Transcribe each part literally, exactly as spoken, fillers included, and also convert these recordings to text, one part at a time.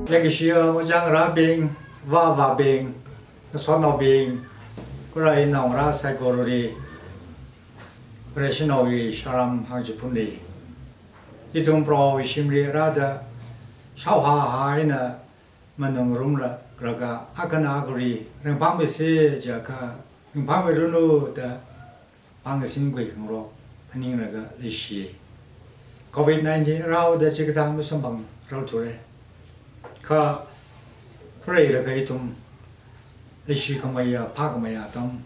Leikashiya ojā ngarābing, vā avābing, ngasotnaobing, kala inao ngarā saikorali, Vareshinaowui sāram hāngchiphunli, ithum Prohowui shimli rāda shaohahai eina manungrumlaga, akhana akhali ringphāmeisa jiakha, ringphāmiranu da pāngkasing khuikhangarok phaninglaga leishi. Covid nineteen rāhaoda chikathā masamphangrarthura. Kha, khuireilaga ithum leishi khameiya, phākhameiya atam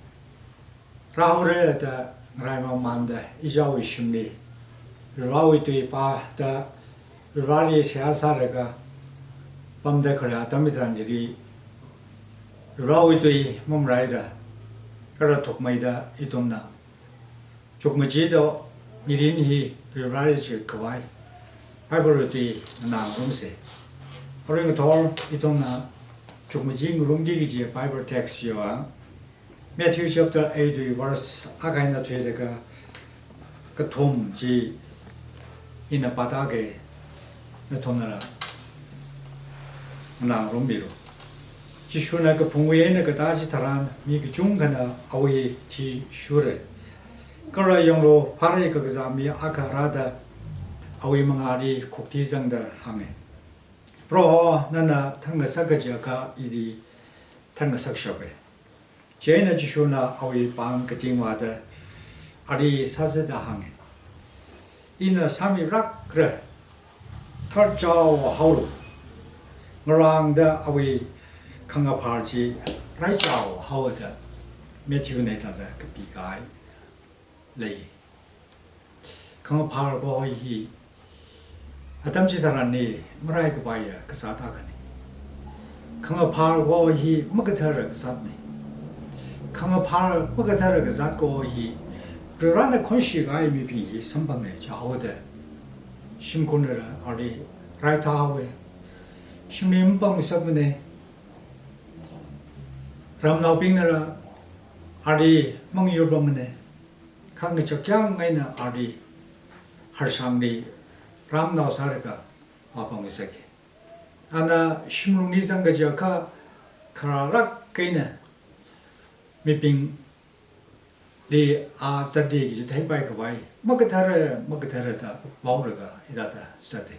rāhaora da ngaraimamanda, ichāwui shimli Varewui tui pāda, Vareli seihā sālaga pamda khalei atam hitharan chili, Varewui tui mamalaida, kala thukmeida ithumna chukmajida mirin hi Vareli chitkhavai Bible tui nganāngarumsa. Arui ngathor ithumna chukmajingarumki kaji Bible text chiva Matthew chapter eight wui verse akha eina thuilaga kathum chi ina pātāka, nathumnala nganāngarummilu. Jishuna kaphungwui eina katā chitharan mi kachungkhana awui thi shura. Kala yanglu, phārei kakazā mi akha rāda awui mangāli khuktizangda hānga, "Proho, nana thanngasaka jiakha ili thanngasakshapa." Chieina Jishuna awui pāng kating vāda ali sāzada hānga, "Ina sāmirakra, tharchaohaolu." Ngarāngda awui khangaphar chi raichaohaowa da Matthewna hithāda kapikahai lei. Khangaphar kaho hi atam chitharanli maraikapaiya kazāt akhana. Khangaphar kaho hi makathara kazātna. Khangaphar makathara kazāt kaho hi Varena khonshikahai mibing hi samphanga jihaoda, shimkhurla ali raithāhaowa. Shimli mapamngasakmana. Ramnaobingnala ali mangayurpamana. Kha ngachakyang eina ali harshangli ramnao sālaga vāpamngasaka. Ana shimlungli zangkajiakha kharālāk eina mibingli a zatli kaji theipaikhavai makathara, makathara da vaolaga hithāda zata.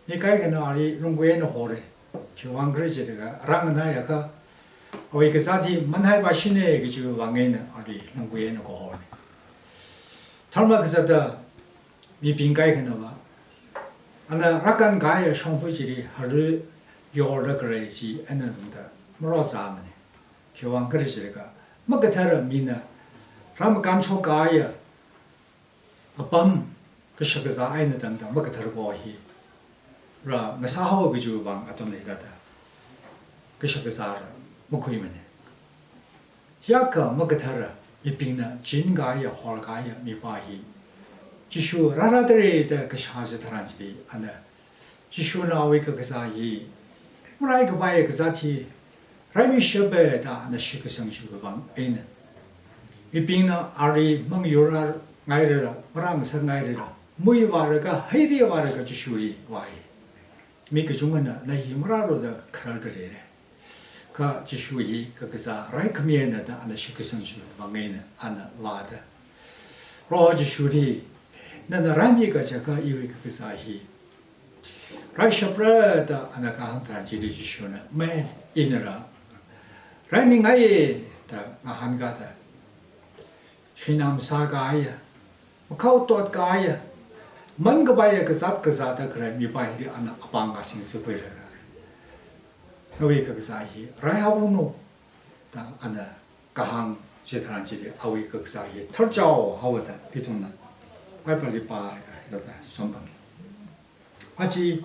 Mi kaikhana ali lungkui eina hora. Khiwuivang khala jilaga, arang nganāyakha awui kazāt hi manhaipaishina kajiwui vang eina ali lungkui eina kahona. Tharma kazata mibing kaikhanava ana rākānkahaiya shongfa chili hara yorda khalei chi eina tangda marozāmana. Khiwuivang khala jilaga, makathara mina rāmakānshokkahaiya apam kashakazā eina tangda makathar kaho hi rāngasāhaowa kajiwui vang athumna hithāda kashakazāla makhuimana. Hiyākha makathara mibingna chinkahaiya, horkahaiya mipā hi Jishu rārādalei da kashā chitharan chili ana, Jishuna awui kakazā hi maraikapaiya kazāt hi raimishapa da ana shitkasang chiwui vang eina, mibingna ali mangayurngailala, marāngasakngailala, muivālaga, heirivālaga Jishuli vāi. Mi kachungkhana na hi marālu da kharardaleira. Kha Jishu hi kakazā raikhamina da ana shitkasang chiwui vang eina ana vāda, Proho Jishuli, nana raimika jiakha iwui kakazā hi raishapra da ana kahāng tharan chili Jishuna, mai, inala raimingai da ngahānkada, shuinam sākahaiya, makhao totkahaiya, mankapaiya kazāt kazāda khalei mipā hili ana apāng kasing sākhuilaga, nawui kakazā hi raihaoranu da ana kahāng chitharan chili awui kakazā hi tharchaohaowa da ithumna Bible li pālaga hithāda samphanga. Aja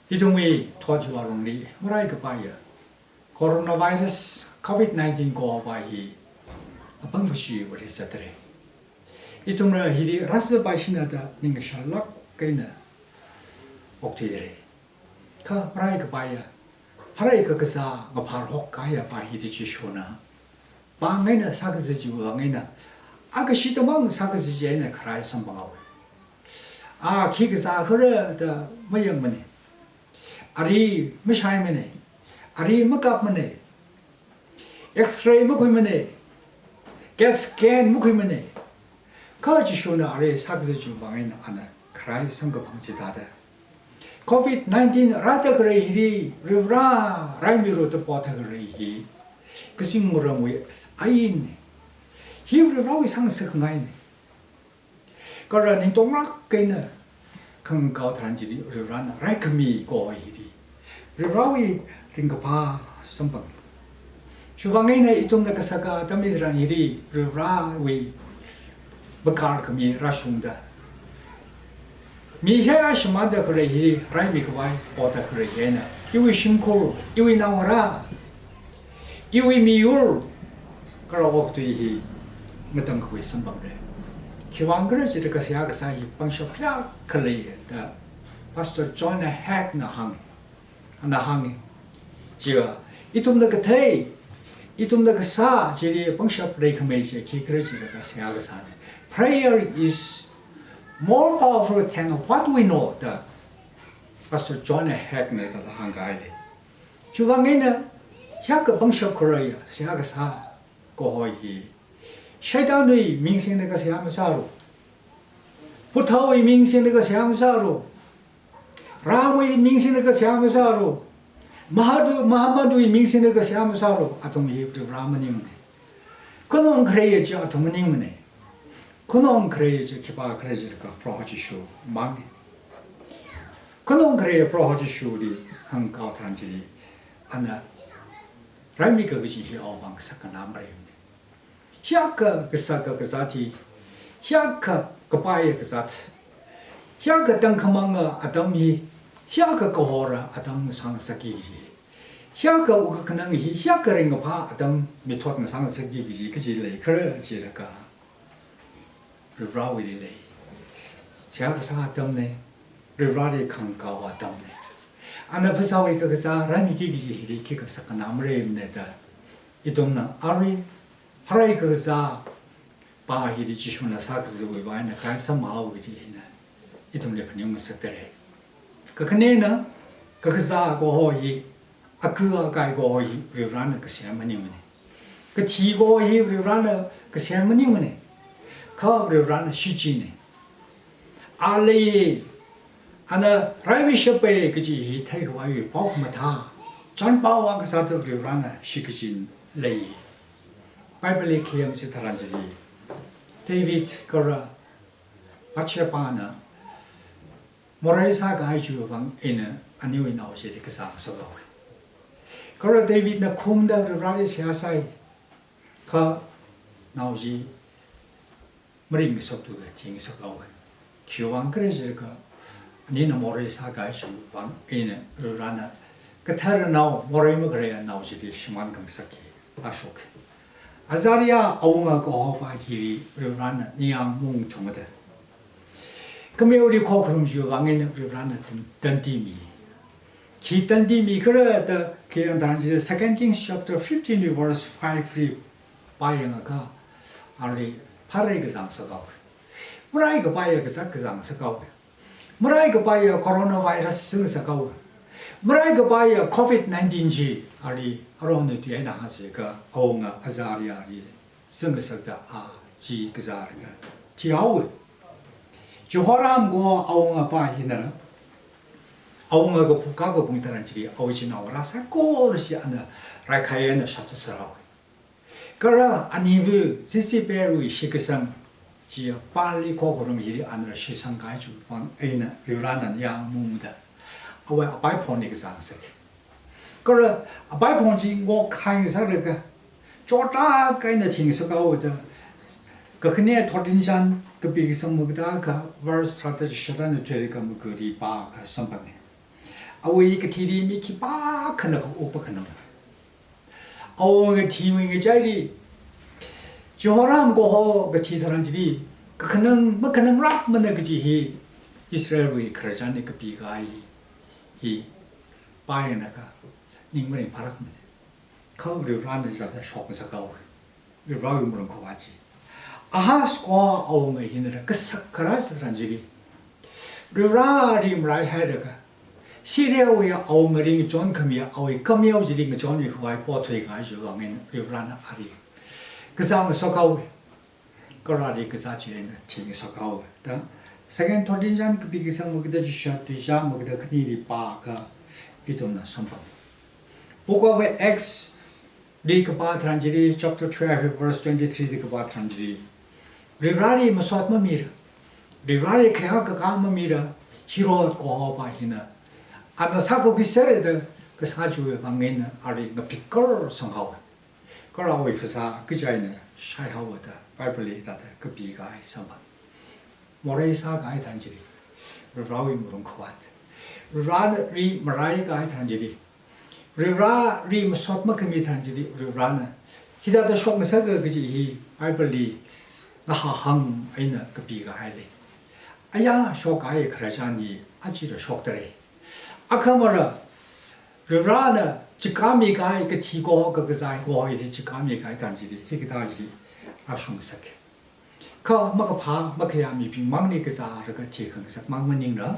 ithumwui thot hiwui alungli maraikapaiya coronavirus covid nineteen kaho pā hi apam kachiva̱li zatdalei. Ithumla hili rāzatpaishina da ningkashālāk eina okthuidalei. Kha maraikapaiya, phārei kakazā ngaphar hokkahaiya pā hili Jishuna pāng eina sākazā chiwui vang eina, a kashitamang sākazā chi eina kharai samphanghaowa. A khi kazā khala da mayangmana. Ari mashaimana, ari makapmana, X-ray makhuimana, CAT scan makhuimana. Kha Jishuna ari sākazā chiwui vang eina ana kharai samkaphang chithāda, covid nineteen rāda khalei hili Varivara raimilu da poda khalei hi kazing ngarongwui ainna. Hi Varivarawui sāngasakngaina. Kala ningtonglāk eina khangakao tharan chili Varivarana raikhami kaho hili Varivarawui ringkaphā samphang. Chiwui vang eina ithumna kasaka atam hitharan hili Varivarawui makarkhami rāshungda, mi hi shimānda khalei hi raimikhavai poda khalei hina, iwui shimkhur, iwui naongarā, iwui miyur, kala okathui hi ngatangkhui samphangda. Khiwui vang khala jilaga seihā kasā hi pangshap kayākha lei da Pastor John Hagee na hāng, ana hānga. Chiya, ithumna kathei, ithumna kasā chili pangshap leikhamei chi khikhala jilaga seihā kasāna. Prayer is more powerful than what we know da Pastor John Hagee na thāda hāngkahai lei. Chiwui vang eina hiyākha pangshap khaleiya seihā kasā kaho hi Satanwui ming singlaga seihā masālu. Buddhawui ming singlaga seihā masālu. Ramwui ming singlaga seihā masālu. Mahadu-, Muhammadwui ming singlaga seihā masālu. Athum hi Varivara maningmana. Khanong khaleiya chi athum maningmana. Khanong khaleiya chi khipākhala jilaga Proho Jishu mangna. Khanong khaleiya Proho Jishuli khangakao tharan chili ana raimika kaji hi awui vang sakkhanā maleimana. Hiyākha kasaka kazāt hi, hiyākha kapaiya kazāt, hiyākha tangkhamanga atam hi, hiyākha kahora atam ngasāngasakki kaji, hiyākha wukkhanang hi, hiyākha ringkaphā atam mithot ngasāngasakki kaji, kaji leikhala jilaga Varivarawuili lei. Seihā kasā atamna, Varivarali khangakao atamna. Ana phasāwui kakazā raimiki kaji hili khikha sakkhanā maleimana da, ithumna ari, harai kakazā pā hili Jishuna sākazāwui vang eina kharai samhaowa kaji hina ithumli phaningngasakdalei. Kakhanena, kakazā kaho hi, aku akai kaho hi Varivarana kasem maningmana. Kathi kaho hi Varivarana kasem maningmana. Kha Varivarana shichinna. A lei, ana raimeishapa kaji hi theikhavaiwui paokhamathā, chānpao akha sāda Varivarana shikachin lei. Bibleli khayang chitharan chili, David kala Bathshebana morei sākahai chiwui vang eina aniwui nao chili kazāngasakhaowa. Kala Davidna khumda Varivarali seihā sai, kha nao chi maringngasaktuda thingasakhaowa. Khiwui vang khala jilaga anina morei sākahai chiwui vang eina Varivarana kathara nao, morei makhaleiya nao chili shimān khangasakki, ashok. Azariah awunga kaho pā hili Varivarana ningyāng maungthumada, khameoli khokharum chiwui vang eina Varivarana tan-, tandi mi. Khi tandi mikhala da khayang tharan chili Second Kings chapter fifteen verse five li pāyangakha, ali pharei kazāngasakhaowa. Marai kapaiya kazāt kazāngasakhaowa. Marai kapaiya coronavirus zangngasakhaowa. Marai kapaiya covid nineteen chi ali aruihon tui eina hāngsiakha awunga Azariahli zangngasakda a chi kazālaga thihaowa. Jehoram kaho awunga pā hinala, awunga kapu-, kakapung tharan chili awui chinaongarā saikora chi ana raikhai eina shapta sāhaowa. Kala aniva Jezebelwui shitkasang, chiya Baalli khokharum hili anala shitsangkahai chiwui vang eina Varivarana ningyāng maungda, awui apaiphongli kazāngasaka. Kala apaiphong chi ngokkhaingasaklaga, chotlāk eina thingasakhaowa da, Kakhane thirteen chān kapi kasang makatā akha verse tharāda chishat eina thuilaga makali pākha samphanga. Awui kathili mi khipākhana kha-, okpakhanang. Awunga kathiwui ngachaili, Jehoram kaho kathi tharan chili, kakhanang makhananglākmana kaji hi Israelwui khararchanli kapikahai hi pāyangakha ning maringphālākmana. Kha Varivarana chithāda shokngasakhaowa. Varivarawui malung khavāt chi. Ahaz kaho awunga hinala kasak kharā chitharan chili, Varivarali maraihailaga, Syriawui awunga ringchon khami awui kameo chili ngachonmi khavai pothui kahai chiwui vang eina Varivarana ali kazā ngasok haowa. Kala ali kazā chi eina thi ngasok haowa da Second Thessalonians kapi kasang magada chishat tuizā magada khanili pākha ithumna samphang. Book of Acts li kapā tharan chili, chapter twelve verse twenty-three li kapā tharan chili, Varivarali masot mamira, Varivarali khayā kakā mamira, Herod kaho pa hina ana sākakhui sera da kasā chiwui vang eina ali ngaphit kar sanghaowa. Kala awui phasā kachaina shaihaowa da Bible li hithāda kapi kahai samphang. Morei sākahai tharan chili, Varivarawui malungkhavāt, Varivarali marai kahai tharan chili, Varivarali masot makhami tharan chili, Varivarana hithāda shok ngasaka kaji hi Bible li ngahahang eina kapi kahai lei. Aya shokkahai khararchan hi achila shokdalei. Akhamala, Varivarana chikami kahai kathi kaho kakazā kaho hili chikami kahai tharan chili hikathā hi rāshung ngasaka. Kha makaphā makhayā mibing mangli kazālaga thikhangasak mang maningla,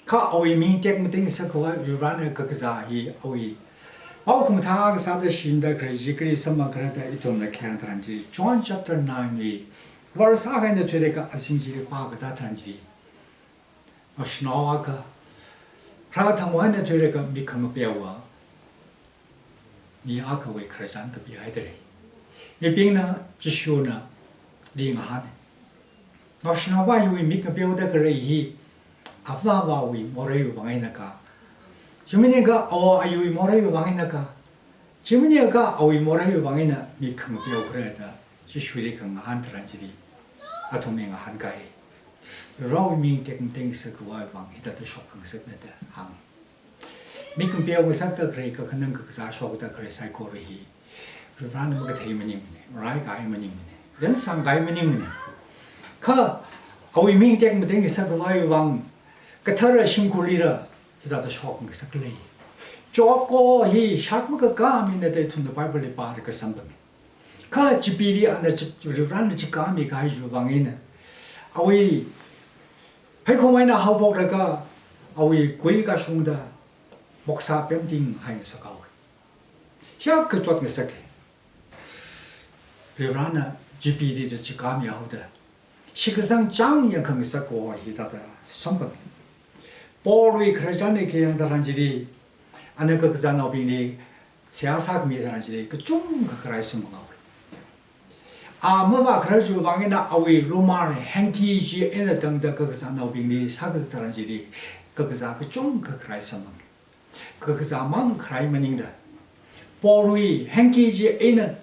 kha awui ming tekmatei ngasak khavai Varivarana kakazā hi awui pao khamathā kasāda shinda khalei chi kali samphang khala da ithumna khayang tharan chi, John chapter nine li, verse akha eina thuilaga azing chili pākatā tharan chi, naoshinao akha, rāthang eina thuilaga mik khangapeowa mi akhawui khararchan kapihaidalei. Mibingna Jishuna ali ngahāna, naoshinao pa hiwui mik ngapeoda khalei hi avāvawui moreiwui vang eina ka, chi maningakha awo ayuwui moreiwui vang eina ka, chi maningakha awui moreiwui vang eina mik khangapeo khala da Jishuli khangahān tharan chili, athumli ngahānkai. Varivarawui ming tekmatei ngasak khavai vang hithāda shok khangasakna da hānga. Mik ngapeo ngasakda khalei, kakhanang kakazā shokda khalei saikora hi Varivarana makathei maningmana, marai kahai maningmana, yansang kahai maningmana. Kha awui ming tekmatei ngasak khavai vang kathara shimkhurlila hithāda shok ngasak lei. Job kaho hi shat makakā mina da ithumna Bible li pālaga samphanga. Kha chipili ana chi, Varivarana chikami kahai chiwui vang eina, awui pheikhom eina haophoklaga awui kui kashungda moksa pemtinghai ngasak haowa. Hiyākha chot ngasaka. Varivarana chipilila chikami haoda shitkasang chang yangkhangasak kaho hithāda samphanga. Paulwui khararchan eina khayang tharan chili, ana kakazānaobingli seihā sākhami tharan chili kachungkha kharai samphang haowa. A mavākharar chiwui vang eina awui lumar hanky chi eina tangda kakazānaobingli sākazat tharan chili kakazā kachungkha kharai samphanga. Kakazā mang kharai maningla, Paulwui hanky chi eina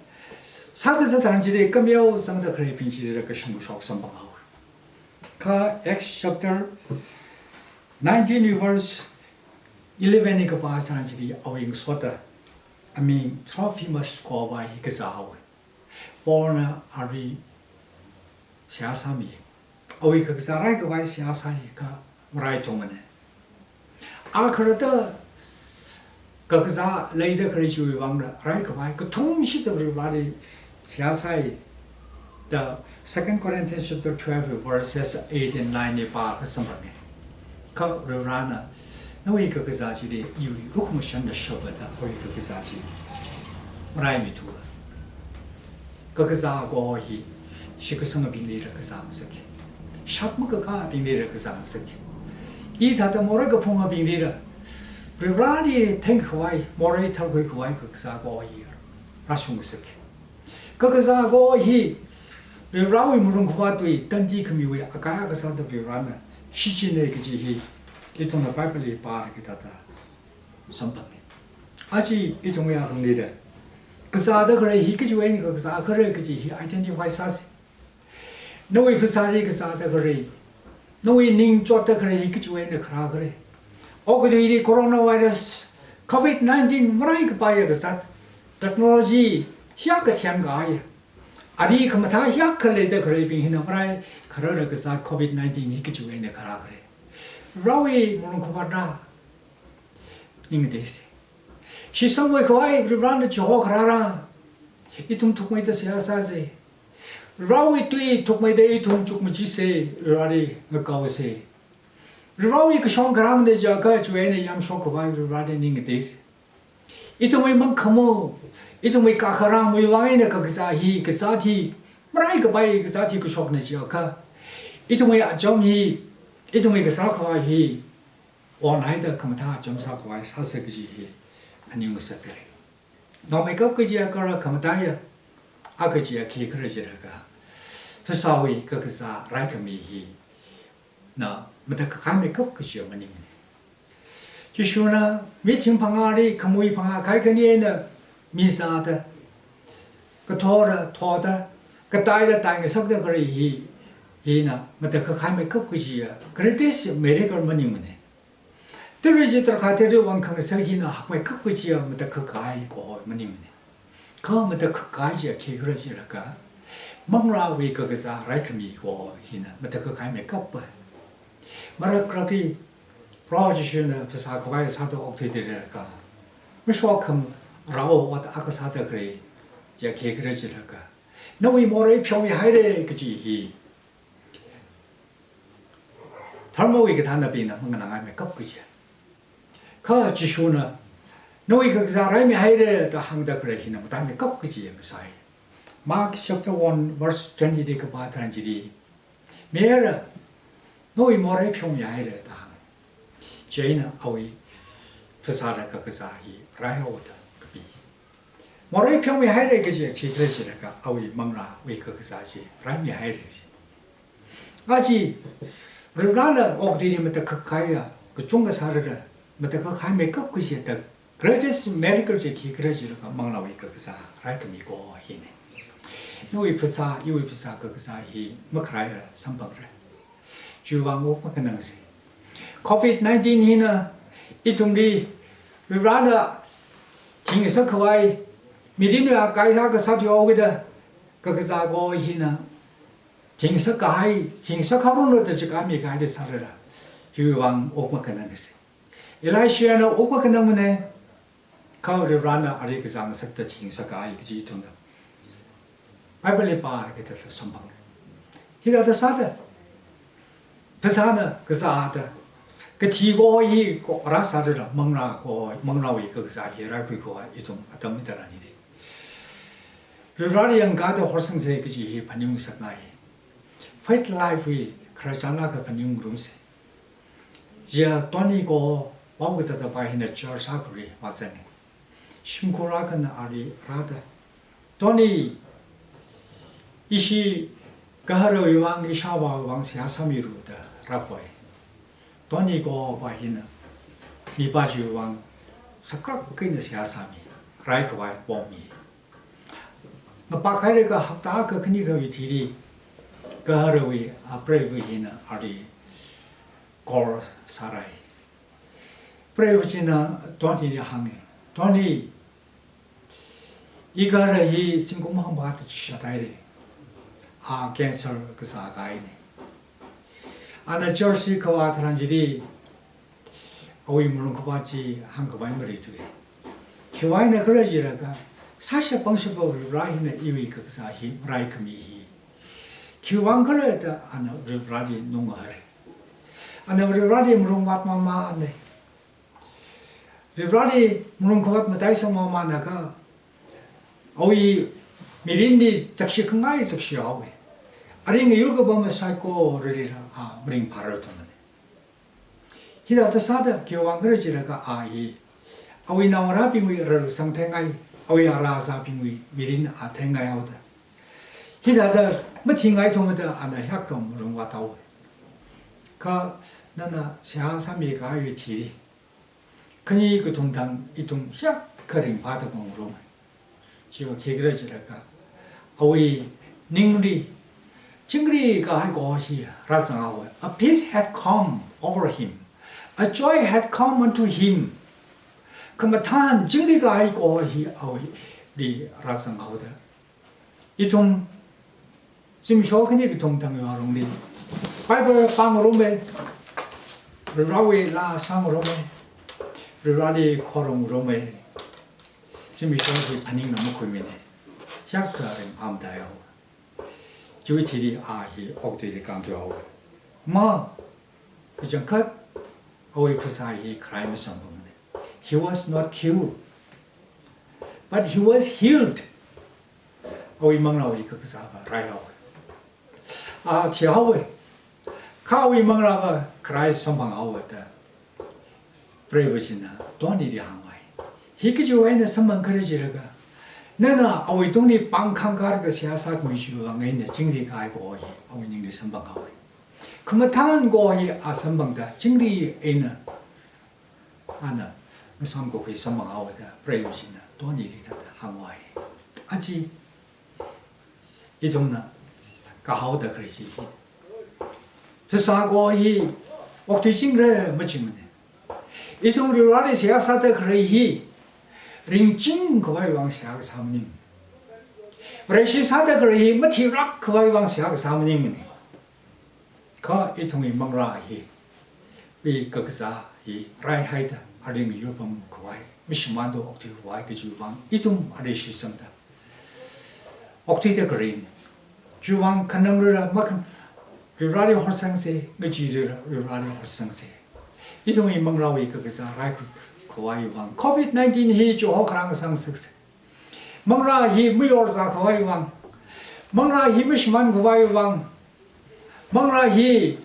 sākazat tharan chili kameo zangda khaleibing chilila kashung kashok samphang haowa. Kha Acts chapter nineteen verse eleven li kapā tharan chili awui ngasotda aming Trophimus kaho pa hi kazā haowa. Paulna ali seihā sāmi. Awui kakazā rai khavai seihā sāi kha marai thumana. A khalatta kakazā leida khalei chiwui vangla rai khavai kathumshida Varivarali seihā sāi da Second Corinthians chapter twelve verses eight and nine li pākha samphanga. Kha Varivarana nawui kakazā chili iwui lukhamashanna shapa da awui kakazā chi maraimithuwa. Kakazā kaho hi shitkasangbinglila kazā ngasaka. Shat makakābinglila kazā ngasaka. Hithāda morei kaphungabinglila Varivarali theng khavai, morei tharkhui khavai kakazā kaho hi rāshung ngasaka. Kakazā kaho hi Varivarawui malungkhavāt tui tandi khamiwui akha kasāda Varivarana shichinna kaji hi ithumna Bible li pālaga hithāda samphanga. Aja ithumwui alunglila kazāda khalei hi kachiwui eina kakazā khala kaji hi identify sāsa. Nawui phasāli kazāda khalei, nawui ning chotda khalei hi kachiwui eina kharā khala. Okathuili coronavirus, covid nineteen marai kapaiya kazāt, technology hiyākha themkahaiya, ari khamathā hiyākha leida khaleibing hina marai khararla kazāt covid nineteen hi kachiwui eina kharā khala. Varivarawui malungkhavātra? Ning ngateisa. Shitsangvai khavai Varivarana chiho kharāra? Ithum thukmeida seihā sāsa. Varivarawui tui thukmeida ithum chukmajisa, Varivarali ngakaosa. Varivarawui kashong kharang da jiakha chiwui eina yangshok khavai Varivarali ning ngateisa. Ithumwui mangkhamo, ithumwui kakharangwui vang eina kakazā hi, kazāt hi marai kapai kazāt hi kashokna jiakha, ithumwui acham hi, ithumwui kasā khavai hi onhaida khamathā acham sākhavai sāsa kaji hi phaningngasakdalei. Naomeikap kajiya kala khamataiya, a kajiya khikhala jilaga, phasāwui kakazā raikhami hina matakhak kahai meikap kajiya maningmana. Jishuna mi thing phangāli khamui phangā kaikhani eina mi zāda, kathora thoda, kataila taingasakda khalei hi, hina matakhak kahai meikap kajiya greatest miracle maningmana. Tara̱ chi tara̱ kha tara̱ wang khangasak hina hakmeikap kajiya matakhak kahai kaho maningmana. Kha matakhak kahai chiya khikhala jilaga, manglāwui kakazā raikhami kaho hina matakhak kahai meikapa. Maraklakli Proho Jishuna phasā khavai sāda okthuida leilaga, mashokham rao ot akha sāda khalei chiya khikhala jilaga, nawui morei pheomihaira kaji hi dharmawui kathānabingna manganāngai meikap kajiya. Kha Jishuna, nawui kakazā raimihaira da hāngda khalei hina mataimeikap kajiya ngasai. Mark chapter one verse twenty li kapā tharan chili, mihaira, nawui morei pheomihaira da hānga. Chieina awui phasāla kakazā hi raihaoda kapi. Morei pheomihaira kajiya khikhala jilaga awui manglāwui kakazā chi raimihaira kaji. Aja Varivarana okathuili matakhak kahaiya kachungkha sālala, matakhak kahai meikap kajiya, the greatest miracle chi khikhala jilaga manglāwui kakazā raikhami kaho hina. Nawui phasā, iwui phasā kakazā hi makharaila samphangra. Chiwui vang wuk makhanangsa. Covid nineteen hina ithumli Varivarana thingasak khavai, mirinwui akai sā kasā thuihaokida kakazā kaho hina thingasak kahai, thingasak haoranu da chikami kahaili sālala, hiwui vang wuk makhanangsa. Elishana wuk makhanangmana, kha Varivarana ali kazāngasakta thingasak kahai kaji ithumna Bible li pālaga thāda samphanga. Hithāda sāda, phasāna kazāda, kathi kaho hi ko rāsālala manglā kaho, manglāwui kakazā hi raikhui kaho ithum atam hitharan hili Varivarali yangkāda horsangsa kaji hi phaningngasakngai. Faith life wui khararchan akha phaningngarumsa. Chiya Tony kaho pao kazata pa hina church akhali vāzanga. Shimkhur akhana ali rāda, "Tony, ishi gaharawui vang, ishāvāwui vang seihā sāmilu," da rāpoi. Tony kaho pa hina mipā chiwui vang saklāk eina seihā sāmi, raikhavai pomi. Ngapak hailaga hapta akha khani akhawui thili, gaharawui apreiva hina ali call sārai. Preiva china Tonyli hānga, "Tony, igahara hi zingkum hangphangāda chishat haira. A cancer kazā kahaina. Ana church li kavā tharan chili awui malungkhavāt chi hāngkhavai maleithuwa. Khiwuivang eina khala jilaga, sāshap pangshapa Varivara hina iwui kakazā hi maraikhami hi khiwuivang khala da ana Varivarali nunghaira. Ana Varivarali malungvāt mamāna. Varivarali malungkhavāt mataisang mamānakha, awui mirinli zakshi khangai zakshihaowa. Aring ayur kapam masaikoralila a maringphārar thumana." Hithāda sāda khiwuivang khala jilaga a hi awui naongarābingwui rarkasang theingai, awui ara azābingwui mirin a theingai haoda, hithāda mathingai thumada ana hiyākha malungvāt haowa. Kha nana seihā sāmi kahaiwui thili khani kathum thang ithum hiyākha ringphāda pangngaruma. Chiya khikhala jilaga, awui ningli chingri kahai kaho hi rāzanghaowa. A peace had come over him. A joy had come unto him. Khamathān chingri kahai kaho hi awuili rāzanghaoda, ithum zimiksho khani kathum thangwui alungli Bible pāngaruma, Varivarawui laa sāngaruma, Varivarali khorongaruma, zimiksho hi phaningna makhuimina. Hiyākha ringphā matāhaowa. Chiwui thili a hi okathuili kānthuihaowa. Ma, kachangkhat Awui phasā hi kharai masamphangne. He was not cured, but he was healed. Awui manglāwui kakazā va raihaowe. A thihaowe. Kha awui manglā va kharai samphanghaowe da preiva china Tonyli hānghai. Hi kajiwui eina samphangkhala jilaga, nana awui tungli pāng khangkar kasā sākhami chiwui vang eina chingri kahai kaho hi awui ningli samphanghaowe. Khamathān kaho hi a samphangda chingri eina ana ngasāmkakhui samphanghaowe da preiva china Tonyli thāda hānghai. Aja ithumna kahaoda khalei chi hi, phasā kaho hi okthuichingra machingmane. Ithum Varivarali seihā sāda khalei hi ringching khavai vang seihā kasā maning. Vareshi sāda khalei hi mathirak khavai vang seihā kasā maningmane. Kha ithumwui manglā hi, wui kakazā hi raihaida aring yurpam khavai, mashimānda okthui khavai kajiwui vang ithum areshi sangda okthuida khaleine. Chiwui vang khananglala makhan, Varivarali horsangse, ngacheelala Varivarali horsangse. Ithumwui manglāwui kakazā raikhui khavaiwui vang, covid nineteen hi chiho kharang sāngasakse. Manglā hi mayorzā khavaiwui vang, manglā hi mashimān khavaiwui vang, manglā hi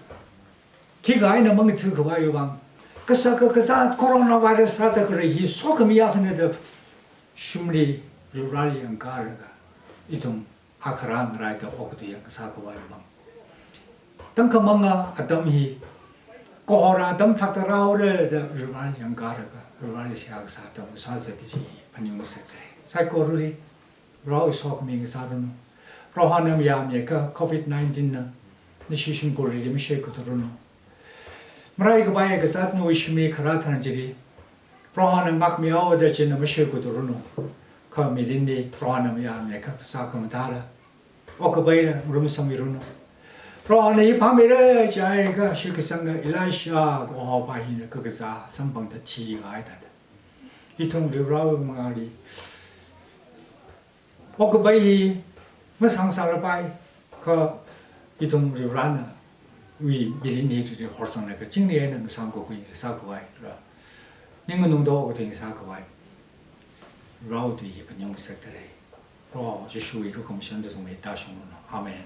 khikha eina mangatha khavaiwui vang, kasā kakazā coronavirus rāda khalei hi sokhami akhana da shimli Varivarali yangkalaga, ithum akharā ngaraida okathui ngasā khavaiwui vang, tangkhamanga atam hi kahora atam thakta rāhaora da Varivarali yangkalaga, Varivarali seihā kasā atam sāsa kaji hi phaningngasakta. Saikorali Proho sokhami ngasāranu. Prohona mayāmiakha covid nineteen na nashi shimkhurli mashaikatharanu. Marai kapai kazat nawui shimli kharā tharan chili Prohona ngākmihaoda china mashaikatharanu. Kha mirinli Prohona mayāmiakha phasā khamathāla, okkapaila ngarumsangmiranu. Prohona hi phāmeira jiakha shitkasanga Elisha kaho pa hina kakazā samphangda thikahai thāda, ithum Varivarawui mangāli okkapai hi masāngasakla pai, kha ithum Varivarana nawui mirin hili horsanglaga chingri eina ngasāmkakhui sākhavai, ra ning nganungda okathui sākhavai Varivarawui tui hi phaningngasakta lei. Proho Jishuwui lukhamashan thāda ithum hi tāshungranu. Amen.